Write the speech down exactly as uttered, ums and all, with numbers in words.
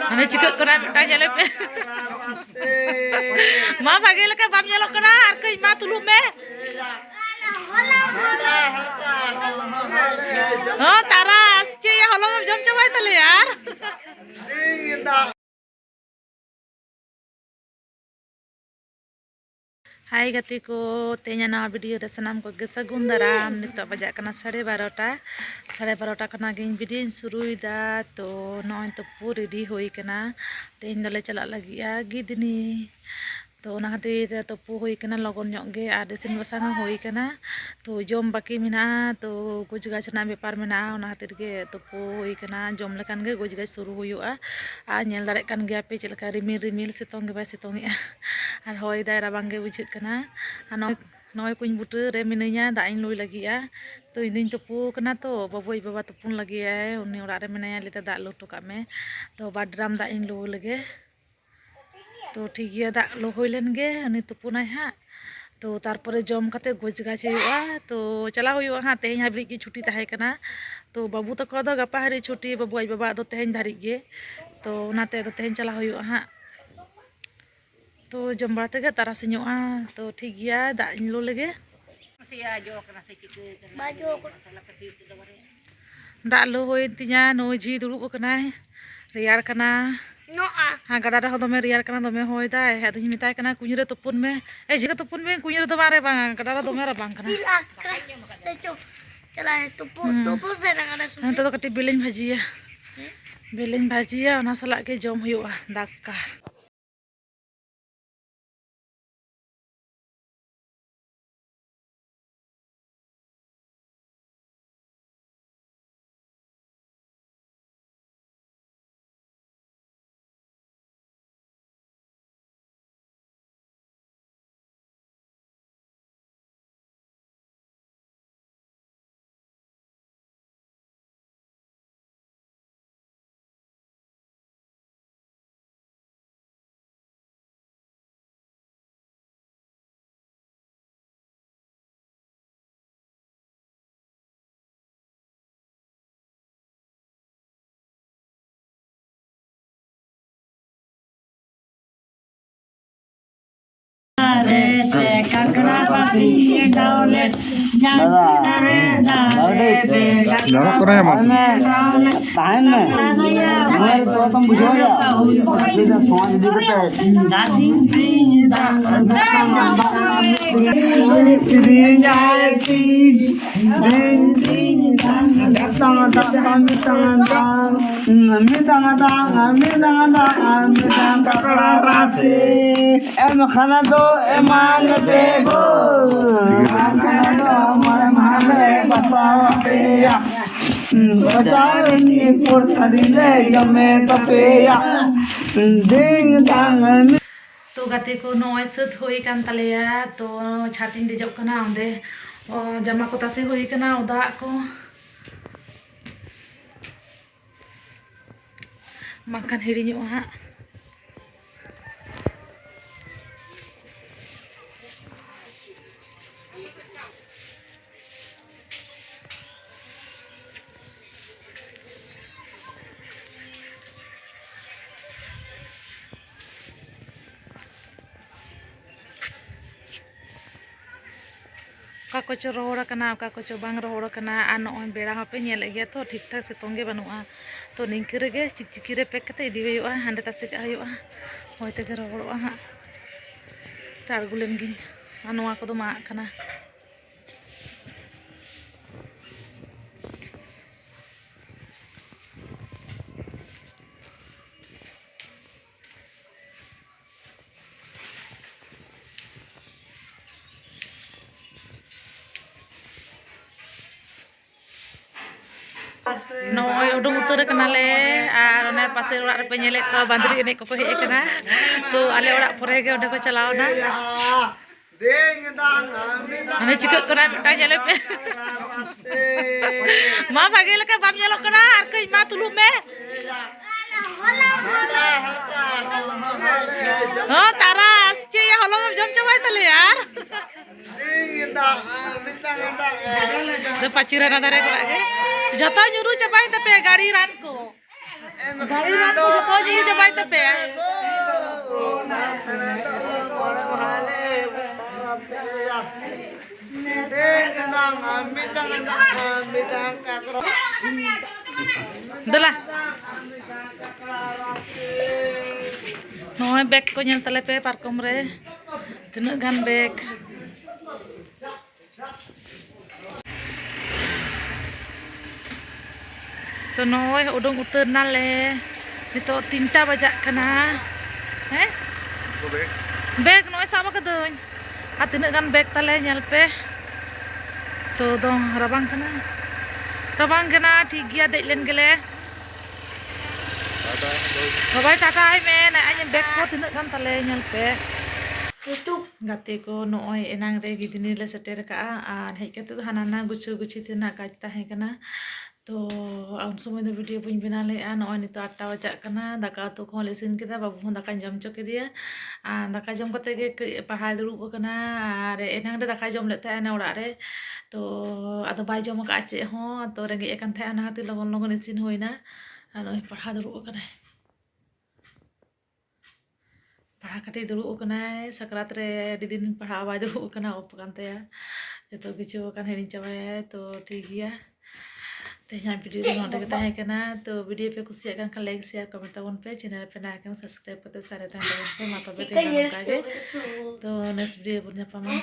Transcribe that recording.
ᱦᱟᱱᱮ ᱪᱤᱠᱟᱹᱜ ᱠᱟᱱᱟ ᱢᱤᱫᱴᱟᱝ, ᱧᱮᱞᱮ ᱯᱮ᱾ ᱢᱟ, ᱵᱷᱟᱜᱮ ᱞᱮᱠᱟ ᱵᱟᱢ ᱧᱮᱞᱚᱜ ᱠᱟᱱᱟ, ᱟᱨ ᱠᱟᱹᱡ ᱢᱟ ᱛᱩᱞᱩᱜ ᱢᱮ᱾ ᱦᱚᱸ, ᱛᱟᱨᱟᱥ ᱪᱮᱫ ᱭᱟ, ᱦᱚᱞᱚᱝ ᱮᱢ ᱡᱚᱢ ᱪᱟᱵᱟᱭ ᱛᱟᱞᱮᱭᱟ ᱟᱨ᱾ ᱦᱟᱭ ᱜᱟᱛᱮ ᱠᱚ, ᱛᱮᱦᱮᱧᱟᱜ ᱱᱟᱣᱟ ᱵᱷᱤᱰᱤᱭᱳ ᱨᱮ ᱥᱟᱱᱟᱢ ᱠᱚᱜᱮ ᱥᱟᱹᱜᱩᱱ ᱫᱟᱨᱟᱢ᱾ ᱱᱤᱛᱚᱜ ᱵᱟᱡᱟᱜ ᱠᱟᱱᱟ ᱥᱟᱲᱮ ᱵᱟᱨᱚᱴᱟ᱾ ᱥᱟᱲᱮ ᱵᱟᱨᱚᱴᱟ ᱠᱷᱚᱱᱟᱜ ᱜᱮ ᱤᱧ ᱵᱷᱤᱰᱤᱭᱳᱧ ᱥᱩᱨᱩᱭᱮᱫᱟ᱾ ᱛᱚ ᱱᱚᱜᱼᱚᱭ ᱛᱩᱯᱩ ᱨᱮᱰᱤ ᱦᱩᱭ ᱠᱟᱱᱟ᱾ ᱛᱮᱦᱮᱧ ᱫᱚᱞᱮ ᱪᱟᱞᱟᱜ ᱞᱟᱹᱜᱤᱫᱼᱟ ᱜᱤᱫᱽᱱᱤ᱾ ᱛᱚ ᱚᱱᱟ ᱠᱷᱟᱹᱛᱤᱨ ᱛᱩᱯᱩ ᱦᱩᱭ ᱠᱟᱱᱟ ᱞᱚᱜᱚᱱ ᱧᱚᱜ ᱜᱮ, ᱟᱨ ᱤᱥᱤᱱ ᱵᱟᱥᱟᱝ ᱦᱚᱸ ᱦᱩᱭ ᱠᱟᱱᱟ᱾ ᱛᱚ ᱡᱚᱢ ᱵᱟᱹᱠᱤ ᱢᱮᱱᱟᱜᱼᱟ, ᱛᱚ ᱜᱩᱡᱽ ᱜᱟᱪᱷ ᱨᱮᱱᱟᱜ ᱵᱮᱯᱟᱨ ᱢᱮᱱᱟᱜᱼᱟ, ᱚᱱᱟ ᱠᱷᱟᱹᱛᱤᱨ ᱜᱮ ᱛᱩᱯᱩ ᱦᱩᱭ ᱠᱟᱱᱟ᱾ ᱡᱚᱢ ᱞᱮᱠᱷᱟᱱ ᱜᱮ ᱜᱩᱡᱽ ᱜᱟᱪᱷ ᱥᱩᱨᱩ ᱦᱩᱭᱩᱜᱼᱟ᱾ ᱟᱨ ᱧᱮᱞ ᱫᱟᱲᱮᱭᱟᱜ ᱠᱟᱱ ᱜᱮᱭᱟ ᱯᱮ ᱪᱮᱫ ᱞᱮᱠᱟ ᱨᱤᱢᱤᱞ ᱨᱤᱢᱤᱞ, ᱥᱤᱛᱩᱝ ᱜᱮ ᱵᱟᱭ ᱥᱤᱛᱩᱝ ᱮᱜᱼᱟ᱾ ᱟᱨ ᱦᱚᱭ ᱫᱟᱭ, ᱨᱟᱵᱟᱝ ᱜᱮ ᱵᱩᱡᱷᱟᱹᱜ ᱠᱟᱱᱟ᱾ ᱟᱨ ᱱᱚᱜᱼᱚᱭ, ᱱᱚᱜᱼᱚᱭ ᱠᱩᱧ ᱵᱩᱴᱟᱹ ᱨᱮ ᱢᱤᱱᱟᱹᱧᱟ, ᱫᱟᱜ ᱤᱧ ᱞᱩᱭ ᱞᱟᱹᱜᱤᱫᱼᱟ᱾ ᱛᱚ ᱤᱧ ᱫᱩᱧ ᱛᱩᱯᱩ ᱟᱠᱟᱱᱟ, ᱛᱚ ᱵᱟᱹᱵᱩ ᱟᱡ ᱵᱟᱵᱟ ᱛᱩᱯᱩᱱ ᱞᱟᱹᱜᱤᱫ ᱟᱭ, ᱩᱱᱤ ᱚᱲᱟᱜ ᱨᱮ ᱢᱮᱱᱟᱭᱟ, ᱞᱟᱹᱭ ᱫᱟ ᱫᱟᱜ ᱞᱩ ᱦᱚᱴᱚ ᱠᱟᱜ ᱢᱮ᱾ ᱛᱚ ᱵᱟᱨ ᱰᱨᱟᱢ ᱫᱟᱜ ᱤᱧ ᱞᱩ ᱞᱮᱜᱮ᱾ ᱛᱚ ᱴᱷᱤᱠ ᱜᱮᱭᱟ, ᱫᱟᱜ ᱞᱩ ᱦᱩᱭ ᱞᱮᱱ ᱜᱮ, ᱩᱱᱤ ᱛᱩᱯᱩᱱᱟᱭ ᱦᱟᱸᱜ᱾ ᱛᱚ ᱛᱟᱨᱯᱚᱨᱮ ᱡᱚᱢ ᱠᱟᱛᱮ ᱜᱩᱡᱽ ᱜᱟᱪᱷ ᱦᱩᱭᱩᱜᱼᱟ᱾ ᱛᱚ ᱪᱟᱞᱟᱣ ᱦᱩᱭᱩᱜᱼᱟ ᱦᱟᱸᱜ, ᱛᱮᱦᱮᱧ ᱦᱟᱹᱵᱤᱡ ᱜᱮ ᱪᱷᱩᱴᱤ ᱛᱟᱦᱮᱸ ᱠᱟᱱᱟ᱾ ᱛᱚ ᱵᱟᱹᱵᱩ ᱛᱟᱠᱚ ᱫᱚ ᱜᱟᱯᱟ ᱦᱟᱹᱨᱤᱡ ᱪᱷᱩᱴᱤ, ᱵᱟᱹᱵᱩ ᱟᱡ ᱵᱟᱵᱟᱣᱟᱜ ᱫᱚ ᱛᱮᱦᱮᱧ ᱫᱷᱟᱹᱨᱤᱡ ᱜᱮ᱾ ᱛᱚ ᱚᱱᱟᱛᱮ ᱟᱫᱚ ᱛᱮᱦᱮᱧ ᱪᱟᱞᱟᱣ ᱦᱩᱭᱩᱜᱼᱟ ᱦᱟᱸᱜ᱾ ᱛᱚ ᱡᱚᱢ ᱵᱟᱲᱟ ᱛᱮᱜᱮ ᱛᱟᱨᱟᱥᱤᱧᱚᱜᱼᱟ᱾ ᱛᱚ ᱴᱷᱤᱠ ᱜᱮᱭᱟ, ᱫᱟᱜ ᱤᱧ ᱞᱩ ᱞᱮᱜᱮ᱾ ᱫᱟᱜ ᱞᱩ ᱦᱩᱭᱮᱱ ᱛᱤᱧᱟ, ᱱᱩᱭ ᱡᱷᱤ ᱫᱩᱲᱩᱵ ᱟᱠᱟᱱᱟᱭ, ᱨᱮᱭᱟᱲ ᱠᱟᱱᱟ᱾ ᱦᱮᱸ, ᱜᱟᱰᱟ ᱨᱮᱦᱚᱸ ᱫᱚᱢᱮ ᱨᱮᱭᱟᱲ ᱠᱟᱱᱟ, ᱫᱚᱢᱮ ᱦᱚᱭ ᱫᱟᱭ᱾ ᱟᱫᱚᱧ ᱢᱮᱛᱟᱭ ᱠᱟᱱᱟ, "ᱠᱩᱧ ᱨᱮ ᱛᱩᱯᱩᱱ ᱢᱮ, ᱮ ᱡᱷᱤ ᱨᱮ ᱛᱩᱯᱩᱱ ᱢᱮ, ᱠᱩᱧ ᱨᱮᱫᱚ ᱵᱟᱝ ᱨᱮ ᱵᱟᱝ, ᱜᱟᱰᱟ ᱨᱮ ᱫᱚᱢᱮ ᱨᱟᱵᱟᱝ ᱠᱟᱱᱟ᱾" ᱦᱩᱸ᱾ ᱱᱤᱛᱚᱜ ᱫᱚ ᱠᱟᱹᱴᱤᱡ ᱵᱮᱞᱮᱧ ᱵᱷᱟᱹᱡᱤᱭᱟ, ᱵᱮᱞᱮᱧ ᱵᱷᱟᱹᱡᱤᱭᱟ, ᱚᱱᱟ ᱥᱟᱞᱟᱜ ᱜᱮ ᱡᱚᱢ ᱦᱩᱭᱩᱜᱼᱟ ᱫᱟᱠᱟ᱾ ᱫᱟᱫᱟ, ᱫᱟᱫᱟ ᱠᱟᱹᱴᱤᱡ ᱜᱚᱲᱚ ᱠᱚᱨᱟᱣ ᱢᱮ᱾ ᱛᱟᱦᱮᱱ ᱢᱮ, ᱛᱟᱦᱮᱱ ᱢᱮ᱾ ᱱᱚᱣᱟ ᱨᱮ ᱛᱚ ᱛᱚᱢ ᱵᱩᱡᱷᱟᱹᱣ ᱜᱮᱭᱟ᱾ ᱥᱚᱢᱟᱡᱽ ᱤᱫᱤ ᱠᱟᱛᱮ᱾ ᱢᱤᱫᱴᱟᱝ ᱫᱟᱜ, ᱢᱤᱫᱴᱟᱝ ᱫᱟᱜ, ᱢᱤᱫᱴᱟᱝ ᱠᱟᱠᱲᱟ ᱨᱟᱥᱮ᱾ ᱮᱢ ᱠᱷᱟᱱ ᱫᱚ ᱮᱢᱟᱱ ᱵᱮᱜᱚᱨ, ᱵᱟᱝ ᱠᱷᱟᱱ ᱫᱚ ᱢᱚᱬᱮ ᱢᱟᱦᱟ ᱞᱮ ᱵᱟᱥᱟ ᱟᱯᱮᱭᱟ᱾ ᱵᱟᱡᱟᱨ ᱨᱤᱱᱤᱡ ᱯᱚᱨᱥᱟᱱᱤ ᱞᱮ ᱡᱚᱢᱮ ᱛᱟᱯᱮᱭᱟ᱾ ᱫᱤᱱ ᱫᱟᱝ᱾ ᱛᱚ ᱜᱟᱛᱮ ᱠᱚ, ᱱᱚᱜᱼᱚᱭ ᱥᱟᱹᱛ ᱦᱩᱭ ᱠᱟᱱ ᱛᱟᱞᱮᱭᱟ᱾ ᱛᱚ ᱪᱷᱟᱛᱤᱧ ᱫᱮᱡᱚᱜ ᱠᱟᱱᱟ ᱚᱸᱰᱮ᱾ ᱚ, ᱡᱟᱢᱟ ᱠᱚ ᱛᱟᱥᱮ ᱦᱩᱭ ᱠᱟᱱᱟ, ᱚᱫᱟᱜ ᱠᱚ᱾ ᱵᱟᱝᱠᱷᱟᱱ ᱦᱤᱲᱤᱧᱚᱜᱼᱟ ᱦᱟᱸᱜ᱾ ᱚᱠᱟ ᱠᱚᱪᱚ ᱨᱚᱦᱚᱲ ᱟᱠᱟᱱᱟ, ᱚᱠᱟ ᱠᱚᱪᱚ ᱵᱟᱝ ᱨᱚᱦᱚᱲ ᱟᱠᱟᱱᱟ᱾ ᱟᱨ ᱱᱚᱜᱼᱚᱭ ᱵᱮᱲᱟ ᱦᱚᱸᱯᱮ ᱧᱮᱞᱮᱫ ᱜᱮᱭᱟ ᱛᱚ, ᱴᱷᱤᱠ ᱴᱷᱟᱠ ᱥᱤᱛᱩᱝ ᱜᱮ ᱵᱟᱹᱱᱩᱜᱼᱟ᱾ ᱛᱚ ᱱᱤᱝᱠᱟᱹ ᱨᱮᱜᱮ ᱪᱤᱠᱪᱤᱠᱤ ᱨᱮ ᱯᱮᱠ ᱠᱟᱛᱮ ᱤᱫᱤ ᱦᱩᱭᱩᱜᱼᱟ, ᱦᱟᱸᱰᱮ ᱛᱟᱥᱮ ᱠᱟᱜ ᱦᱩᱭᱩᱜᱼᱟ, ᱦᱚᱭ ᱛᱮᱜᱮ ᱨᱚᱦᱚᱲᱚᱜᱼᱟ ᱦᱟᱸᱜ᱾ ᱛᱚ ᱟᱬᱜᱚ ᱞᱮᱱ ᱜᱤᱧ᱾ ᱟᱨ ᱱᱚᱣᱟ ᱠᱚᱫᱚ ᱢᱟᱜ ᱠᱟᱱᱟ᱾ ᱱᱚᱜᱼᱚᱭ ᱩᱰᱩᱝ ᱩᱛᱟᱹᱨ ᱠᱟᱱᱟᱞᱮ᱾ ᱟᱨ ᱚᱱᱮ ᱯᱟᱥᱮᱨ ᱚᱲᱟᱜ ᱨᱮᱯᱮ ᱧᱮᱞᱮᱫ ᱠᱚᱣᱟ, ᱵᱟᱸᱫᱽᱨᱤ ᱮᱱᱮᱡ ᱠᱚᱠᱚ ᱦᱮᱡ ᱟᱠᱟᱱᱟ᱾ ᱛᱚ ᱟᱞᱮ ᱚᱲᱟᱜ ᱯᱚᱨᱮ ᱜᱮ ᱚᱸᱰᱮ ᱠᱚ ᱪᱟᱞᱟᱣ ᱮᱱᱟ᱾ ᱢᱟᱱᱮ ᱪᱤᱠᱟᱹᱜ ᱠᱟᱱᱟ ᱢᱤᱫᱴᱟᱝ ᱧᱮᱞᱮ ᱯᱮ᱾ ᱢᱟ ᱵᱷᱟᱜᱮ ᱞᱮᱠᱟ ᱵᱟᱢ ᱧᱮᱞᱚᱜ ᱠᱟᱱᱟ, ᱟᱨ ᱠᱟᱹᱡ ᱢᱟ ᱛᱩᱞᱩᱢ ᱢᱮ᱾ ᱦᱚᱸ, ᱛᱟᱨᱟᱥ ᱪᱮᱫ ᱭᱟ, ᱦᱚᱞᱚᱝ ᱮᱢ ᱡᱚᱢ ᱪᱟᱵᱟᱭ ᱛᱟᱞᱮᱭᱟ ᱟᱨ᱾ ᱫᱚ ᱯᱟᱹᱪᱤᱨ ᱦᱟᱱᱟ ᱫᱷᱟᱨᱮ ᱠᱷᱚᱱᱟᱜ ᱜᱮ᱾ ᱡᱷᱚᱛᱚ ᱧᱩᱨᱩ ᱪᱟᱵᱟᱭᱮᱱ ᱛᱟᱯᱮᱭᱟ ᱜᱟᱹᱲᱤ ᱨᱟᱱ ᱠᱚ᱾ ᱜᱟᱹᱲᱤ ᱨᱟᱱ ᱠᱚ ᱡᱷᱚᱛᱚ ᱧᱩᱨᱩ ᱪᱟᱵᱟᱭᱮᱱ ᱛᱟᱯᱮᱭᱟ᱾ ᱫᱮᱞᱟ᱾ ᱱᱚᱜᱼᱚᱭ ᱵᱮᱜᱽ ᱠᱚ ᱧᱮᱞ ᱛᱟᱞᱮ ᱯᱮ ᱯᱟᱨᱠᱚᱢ ᱨᱮ᱾ ᱛᱤᱱᱟᱹᱜ ᱜᱟᱱ ᱵᱮᱜᱽ᱾ ᱛᱚ ᱱᱚᱜᱼᱚᱭ ᱩᱰᱩᱝ ᱩᱛᱟᱹᱨ ᱱᱟᱞᱮ᱾ ᱱᱤᱛᱚᱜ ᱛᱤᱱᱴᱟ ᱵᱟᱡᱟᱜ ᱠᱟᱱᱟ᱾ ᱦᱮᱸ? ᱵᱮᱜᱽ ᱱᱚᱜᱼᱚᱭ ᱥᱟᱵ ᱟᱠᱟᱫᱟᱹᱧ᱾ ᱟᱨ ᱛᱤᱱᱟᱹᱜ ᱜᱟᱱ ᱵᱮᱜᱽ ᱛᱟᱞᱮ ᱧᱮᱞ ᱯᱮ᱾ ᱛᱚ ᱫᱚᱝ ᱨᱟᱵᱟᱝ ᱠᱟᱱᱟ᱾ ᱨᱟᱵᱟᱝ ᱠᱟᱱᱟ, ᱴᱷᱤᱠ ᱜᱮᱭᱟ, ᱫᱮᱡ ᱞᱮᱱ ᱜᱮᱞᱮ᱾ ᱵᱟᱵᱟᱭ ᱴᱟᱴᱟ ᱟᱭ ᱢᱮ, ᱱᱚᱜᱼᱚᱭ ᱵᱮᱜᱽ ᱠᱚ ᱛᱤᱱᱟᱹᱜ ᱜᱟᱱ ᱛᱟᱞᱮ ᱧᱮᱞ ᱯᱮ᱾ ᱜᱟᱛᱮ ᱠᱚ, ᱱᱚᱜᱼᱚᱭ ᱮᱱᱟᱝ ᱨᱮ ᱜᱤᱫᱷᱱᱤ ᱞᱮ ᱥᱮᱴᱮᱨ ᱟᱠᱟᱜᱼᱟ ᱟᱨ ᱦᱮᱡ ᱠᱟᱛᱮ ᱫᱚ ᱦᱟᱱᱟ ᱱᱟ ᱜᱩᱪᱷᱟᱹ ᱜᱩᱪᱷᱤ ᱛᱮᱱᱟᱜ ᱠᱟᱡᱽ ᱛᱟᱦᱮᱸ ᱠᱟᱱᱟ᱾ ᱛᱚ ᱩᱱ ᱥᱚᱢᱚᱭ ᱫᱚ ᱵᱷᱤᱰᱤᱭᱳ ᱵᱟᱹᱧ ᱵᱮᱱᱟᱣ ᱞᱮᱫᱼᱟ᱾ ᱱᱚᱜᱼᱚᱭ ᱱᱤᱛᱚᱜ ᱟᱴ ᱴᱟ ᱵᱟᱡᱟᱜ ᱠᱟᱱᱟ, ᱫᱟᱠᱟ ᱩᱛᱩ ᱠᱚᱦᱚᱸ ᱞᱮ ᱤᱥᱤᱱ ᱠᱮᱫᱟ, ᱵᱟᱹᱵᱩ ᱦᱚᱸ ᱫᱟᱠᱟᱧ ᱡᱚᱢ ᱦᱚᱪᱚ ᱠᱮᱫᱮᱭᱟ᱾ ᱟᱨ ᱫᱟᱠᱟ ᱡᱚᱢ ᱠᱟᱛᱮ ᱜᱮ ᱠᱟᱹᱡ ᱯᱟᱲᱦᱟᱣ ᱫᱩᱲᱩᱵ ᱟᱠᱟᱱᱟ᱾ ᱟᱨ ᱮᱱᱟᱝ ᱨᱮ ᱫᱟᱠᱟᱭ ᱡᱚᱢ ᱞᱮᱫ ᱛᱟᱦᱮᱸᱱᱟ ᱚᱲᱟᱜ ᱨᱮ, ᱛᱚ ᱟᱫᱚ ᱵᱟᱭ ᱡᱚᱢ ᱟᱠᱟᱫᱼᱟ ᱪᱮᱫ ᱦᱚᱸ, ᱛᱚ ᱨᱮᱸᱜᱮᱡ ᱮ ᱠᱟᱱ ᱛᱟᱦᱮᱸᱫ, ᱚᱱᱟ ᱠᱷᱟᱹᱛᱤᱨ ᱞᱚᱜᱚᱱ ᱞᱚᱜᱚᱱ ᱤᱥᱤᱱ ᱦᱩᱭᱱᱟ᱾ ᱟᱨ ᱱᱚᱜᱼᱚᱭ ᱯᱟᱲᱦᱟᱣ ᱫᱩᱲᱩᱵ ᱟᱠᱟᱱᱟᱭ᱾ ᱯᱟᱲᱦᱟᱣ ᱠᱟᱛᱮᱭ ᱫᱩᱲᱩᱵ ᱟᱠᱟᱱᱟᱭ᱾ ᱥᱟᱠᱨᱟᱛ ᱨᱮ ᱟᱹᱰᱤ ᱫᱤᱱ ᱯᱟᱲᱦᱟᱣ ᱵᱟᱭ ᱫᱩᱲᱩᱵ ᱟᱠᱟᱱᱟ, ᱚᱯᱷ ᱟᱠᱟᱱ ᱛᱟᱭᱟ, ᱡᱚᱛᱚ ᱠᱤᱪᱷᱩ ᱟᱠᱟᱱ, ᱦᱤᱲᱤᱧ ᱪᱟᱵᱟᱭᱟᱭ᱾ ᱛᱚ ᱴᱷᱤᱠ ᱜᱮᱭᱟ, ᱛᱮᱦᱮᱧᱟᱜ ᱵᱷᱤᱰᱤᱭᱳ ᱫᱚ ᱱᱚᱰᱮ ᱜᱮ ᱛᱟᱦᱮᱸ ᱠᱟᱱᱟ᱾ ᱛᱚ ᱵᱷᱤᱰᱤᱭᱳ ᱯᱮ ᱠᱩᱥᱤᱭᱟᱜ ᱠᱟᱱ ᱠᱷᱟᱱ ᱞᱟᱭᱤᱠ, ᱥᱮᱭᱟᱨ, ᱠᱚᱢᱮᱱᱴ ᱛᱟᱵᱚᱱ ᱯᱮ᱾ ᱪᱮᱱᱮᱞ ᱯᱮ ᱱᱟᱣᱟ ᱠᱟᱱᱟ, ᱥᱟᱵᱥᱠᱨᱟᱭᱤᱵ ᱠᱟᱛᱮ ᱥᱟᱨᱮ ᱛᱟᱦᱮᱱ ᱛᱟᱵᱚᱱ ᱯᱮ᱾ ᱢᱟ ᱛᱚᱵᱮ ᱛᱮᱦᱮᱧ ᱫᱚ ᱱᱚᱝᱠᱟ ᱜᱮ᱾ ᱛᱚ ᱱᱮᱠᱥᱴ ᱵᱷᱤᱰᱤᱭᱳ ᱵᱚᱱ ᱧᱟᱯᱟᱢᱟ᱾